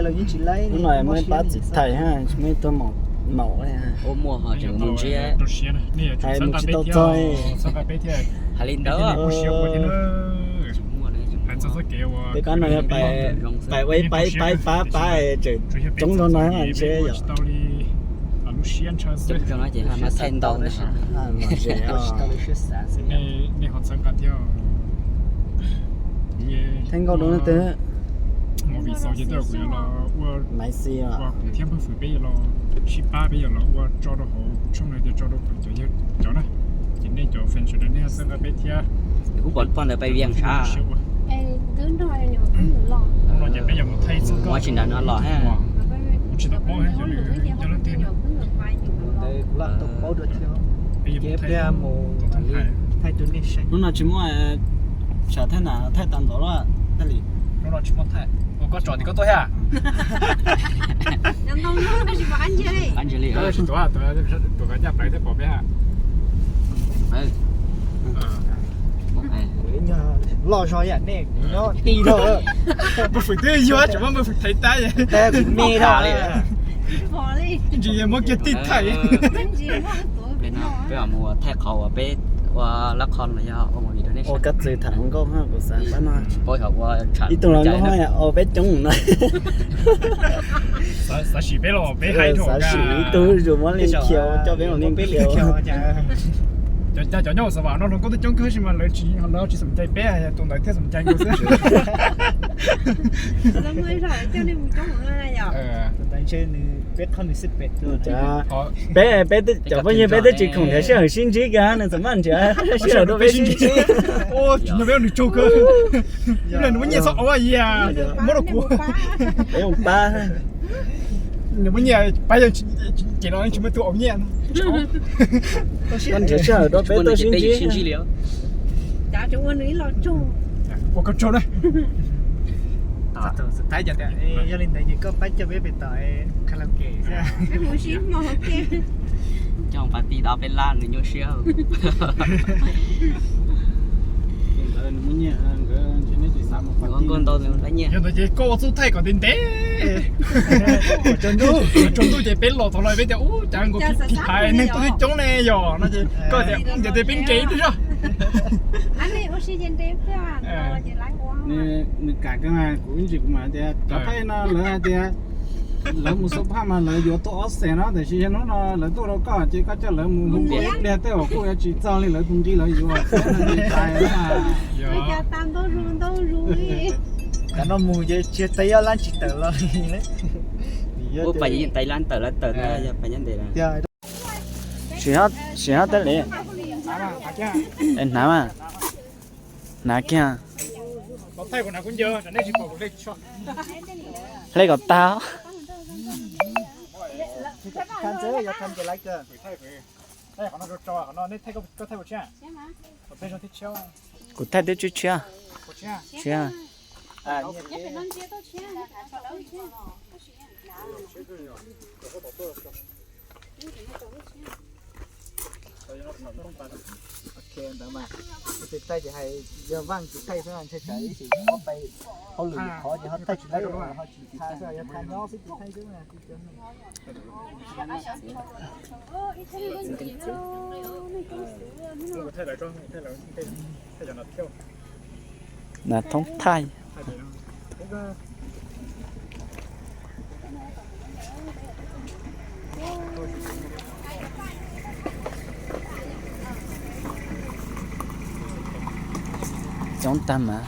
Hnub no muaj ib pab txiv thais ha, tsis muaj ib tug maum li. Ua muaj ho tseem mus ntsiab, hais mus tsis tau txog. Hais li ntawd. Peb kab no yog pais ua ib pab ib pab ib pab tseem coob rau no ntshe yom. Coob rau no ces ho mas thaij ntau na. Thaij nkauj rau no twb. Movie xaus ces tej zaum kuv yuav los ua, kuv thiab Npawg Fwm peb yuav los sib pab, peb yuav los ua tso rau hauv kuv tshooj no, tias tso rau cov yawg cov na. Ces nej cov fan sawv daws nej ho txhawb nqa peb thiab. Kuv pom poj ntawd pais Vias sav. Hnub no ces peb yuav mus thaij txoj koj tsis nrag no los ha. Kuv tsis tau paub yog leej twg. Peb yuav mus thaij. Hnub no tsis muaj tsam thaij na, thaij tas ntxov lawm thiaj li. Hnub no tsis muaj thaij. Ua koj tsom tim koj tuaj thiab. Qab ntsis li. Tuav, tuav koj caj plawv thiaj pom peb ha. Loj zog yam nej nyob ti rau. Npawg Fwm twb yuav tseem muab Npawg Fwm thaiv tab me rau li. Ntsis muab kiag tij thaiv. Peb mus thaij qhov uas peb ua lab qho los yog ua movie rau nej saib. Ua kab txwv tham hluas nkauj ha, kuv xav pab no. Tsis paub yog ua ib tug hluas nkauj ha, ua peb coob no. Xav sim peb los peb hais rau, xav sim ib tug zus muab li khiav coj peb mus li khiav. Cov nyob Xav Vam no hluas nkauj twb coob kawg sis mas lawv tsis, lawv tsis xav cai peb, tus ntawd thiaj xav cai nkawd xwb. Peb, peb cov phooj ywg peb twb tsis khoom nrhiav sij hawm sib ntsib kiag, nws txawm maj nrhiav sij hawm rau peb sib ntsib. Nws tsaug kawg. Nws muab nyiaj txhob ua yam muab rau kuv. Peb mus pab. Nws muab nyiaj pab yog ces no tsis muaj tus ua nyiaj. Koj nrhiav sij hawm rau peb tuaj sib ntsib. Ua koj tsaug na. Yog li ntawd ces koj pab coj peb pem tom karaoke xwb. Coj pas ti tau peb lab nws nyuaj siab. Yog ntawd ces koj ua txuj thaij kom ntev ntev. Tsaus ntuj ces peb los tod los peb tias ub cas nkaus phim phim hais neeg tuaj twb coob ne yog no ces koj tias ub ntiav tes peb nres twb zog. Nws kam kawg mas kuv ib ntsis kuv mam tias cov thaij no lawv hais tias lawv mus xub phaj mas lawv yuav tuaj ob xees no tiam sis yog hnub no lawv tuaj rau koj ces koj coj lawv mus mus ib pliag tej zaum kuj yuav tsis txog li lawv tus nqi lawv yuav. Cov no mus ces tsis tau ib lab tsis tawm los li. Ua pas yeej tais lab tawm lab tawm na yog pas nyob ntev lawm. Sim hab tej li. Hnav mas, hnav kiag. Hle kom tag. Kuv thaij twb tshiab tshiab. Tshiab. Ntawd mas, tus thaij ces hais yog Vaj tus thaij xwb, ntshai tsam ib sim muab pais hauj lwm qhov ces ho thaij tsis tau, ho tsis thaij xwb, yog thaij nyob xwb ces thaij xwb. Nas thoob thaij. Coob tag mas.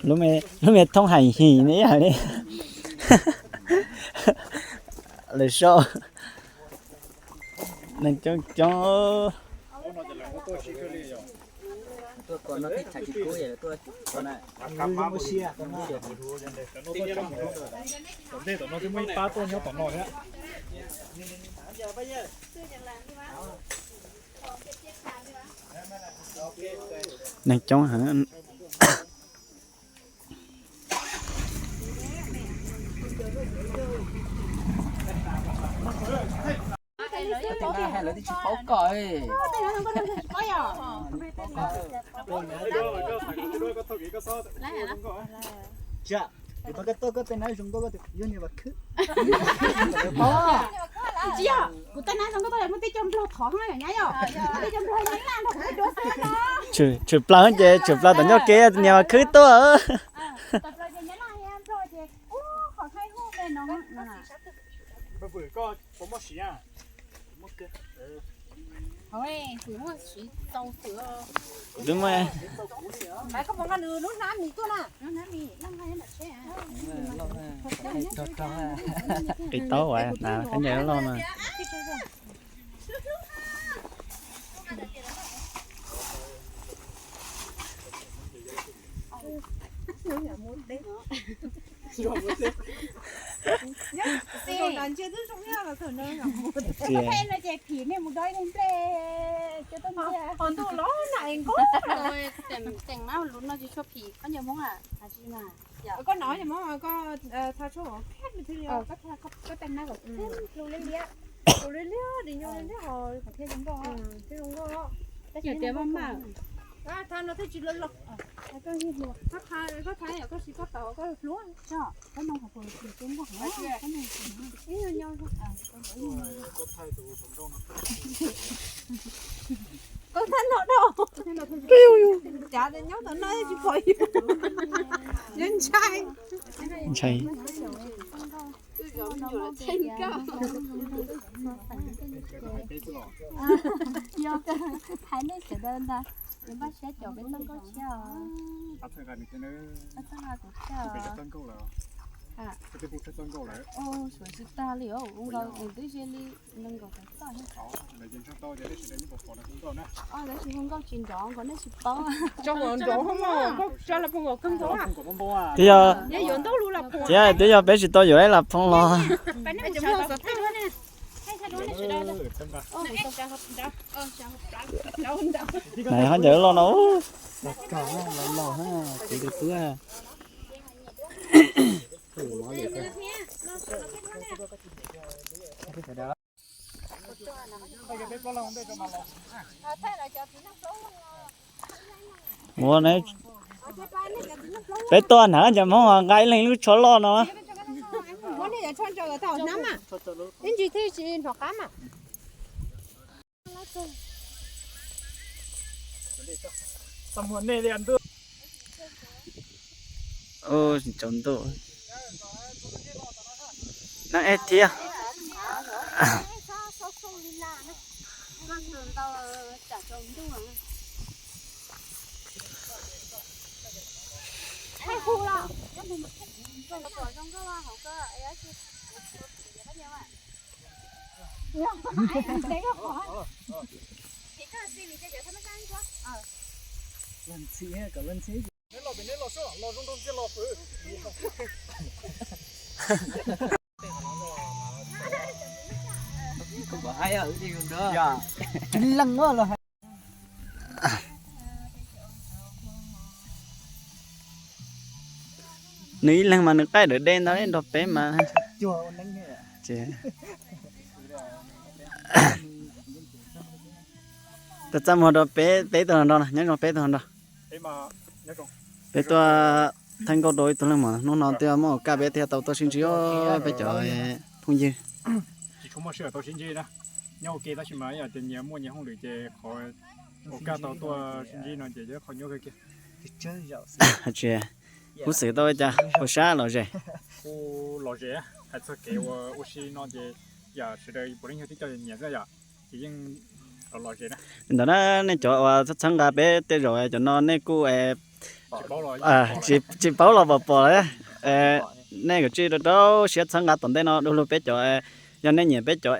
Lub me thoob hais him ne ib yam li lawv sau. Neeg coob coob. Neeg coob heev. Lawv twb tsis paub koj. Tsis yog, kuv tej nab zoo nkauj muaj tej cov nplog thov na yom nyab yom, tej cov nplog nyab laj nrog kuv duab xwb no. Tshwm plaws ces tshwm plaws tom ncauj kev niag mas khwb tuaj. Qis taub uas na, khaub ncaws loj na. Koj no koj tha koj teej na kom lus liab liab, lus liab liab, ris nyuj liab liab ho thiaj zoo nkauj, thiaj zoo nkauj. Tab sis tias maj maj, tha no thiaj tsis loj loj. Koj tha, koj tha yom, koj siv koj tau koj hlub. Koj no, koj no, koj no. Koj thaj no dhau. Cav nyob tom no tsis pom yus. Nyob ntshai. Ntshai. Hais nej sawv daws ntag, npaj siab caum peb txoj nkauj tshiab os. Peb txoj nkauj tshiab os. Suav tsis tag li os, ua nkaus twb ze li nees nkaum tawm txoj. Tab sis hu nkauj tsis nrov nkaus nej tsis paub. Twb yog, twb yog peb tsis tau yuav ib las phoov los. Nais ho ncaws loj no. Los los, kev tus tub. Ua, peb tuaj hnav cov Hmoob nqa ib leeg lub tsho loj no. Tsaus ntuj. Neeg eb thiab. Nws ib leeg mas nws qaij dawm dej ntau nrog peb mas. Txaj muag rau peb, peb tug hluas nraug, nyob zoo peb tug hluas nraug. Peb tuaj thaij nkauj rau ib tug leej mas hnub no twb muaj ua kaj peb thiaj tau tuaj sib ntsib peb cov phooj ywg. Tsis tshua muaj sij hawm tau sib ntsib na, nyob ua ke tab sis mas yog tias nyias muaj nyias hauj lwm ces qhov ua kaj tau tuaj sib ntsib no ces yog qhov nyuaj kawg kiag. Tsis, kuv xwm tau cas ua sab lom zem. Kuv lom zem hais txog kev ua ua si no ces yam sawv daws puav leej yog tib co nyiam xwb yom, ces yeej lom zem na. Ntawm na, nej cov uas txhawb nqa peb tej zaum cov no nej kuj tsis paub los pom pom, nej kav tsij rau rau siab txhawb nqa tom ntej no du lug peb cov, yog nej nyiam peb cov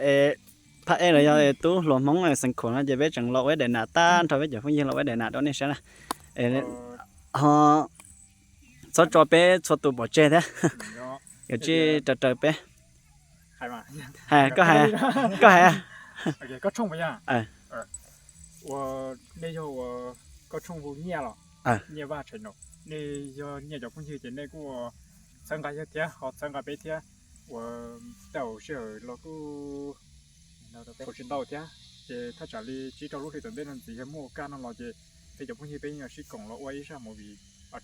phab ej los yog tub hluas Hmoob xeem Khuam no ces peb tseem los ua ib daim nam tag nrho, peb cov phooj ywg los ua ib daim nam rau nej saib na. Ho txhob tso peb txhua tus pov tseg thiab, kav tsij raws raws peb. Hais, koj hais, koj hais. Ua, nej yog ua koj tshooj hu Nyiaj los, Nyiaj Vaj Tshais Nom, nej yog Nyiaj cov phooj ywg ces nej kuj txhawb nqa yawg thiab ho txhawb nqa peb thiab. Ua, tej zaum sij hawm los kuj tsis ntau thiab, ces thaj tsam li tsib rau lub hli tom ntej no ntxiv yog muaj ua kaj no los ces Peb cov phooj ywg peb yeej sib koom los ua ib zaj movie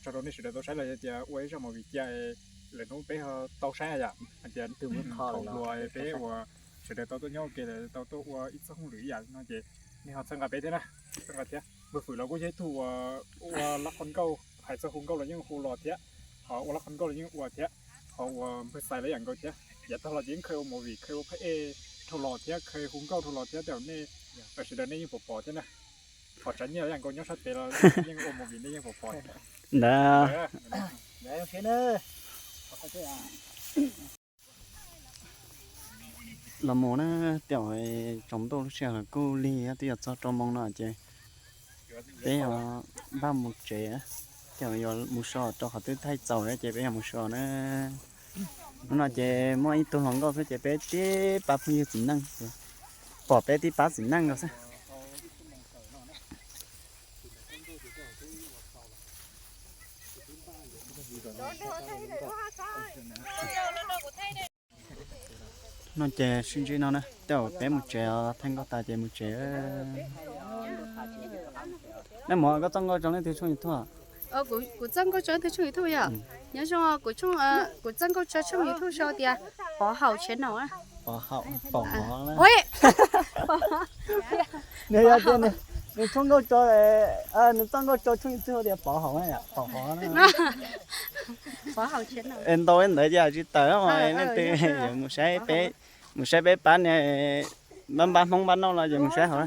tso rau nej sawv daws tau saib los yog tias ua ib zaj movie cia lwm hnub peb ho tau saib yom, hais tias twg mus thaum hluas peb ua sawv daws tau tuaj nyob ua ke, tau tuaj ua ib txoj hauj lwm ib yam no ces nej ho txhawb nqa peb thiab na, txhawb nqa thiab. Npawg Fwm los kuj yog ib tug ua lab qhov nkauj, hais txog hu nkauj los yeej hu los thiab, ho ua lab qhov nkauj los yeej ua thiab, ho ua npawg Xais los yam nkaus thiab. Yav tag los ces yeej kheev ua movie, kheev ua phab ej dhau los thiab, kheev hu nkauj dhau los thiab, tej zaum nej sawv daws nej yeej pom pom thiab na. Ho tsav nyiaj los yam nkaus nyob sab tes los yeej ua movie nej yeej pom pom thiab. Ntawd los mus na, tej zaum tsaus ntuj lub sij hawm los kuj lig twb yuav txog rau moo no ces peb yuav npaj mus tsev, tej zaum yuav mus so rau qhov twb thaij txaus ces peb yuav mus so na. Hnub no ces muaj ib tug hluas nkauj xwb ces peb tib pab phooj ywg txiv neej ces pom peb tib pab txiv neej nkaus xwb. No ces sib ntsib no na, tej zaum peb mus tsev os, thaij nkauj tas ces mus tsev. Nej mus, koj txoj nkauj tso leej twg tshooj YouTube? Kuv txoj nkauj tso leej twg tshooj YouTube yom? Nyob zoo, kuv txoj nkauj tso tshooj YouTube sau tias Pov Haum Channel. Pov Haum, Pov Haum. Nws yog tias nws tshooj nkauj tso, nws txoj nkauj tso tshooj YouTube tias Pov Haum, Pov Haum. Ntau ntawd ces tsis tawm, leej twg mus saib peb, mus saib peb pab niag npab npab Hmoob npab noj los ces mus saib hauv.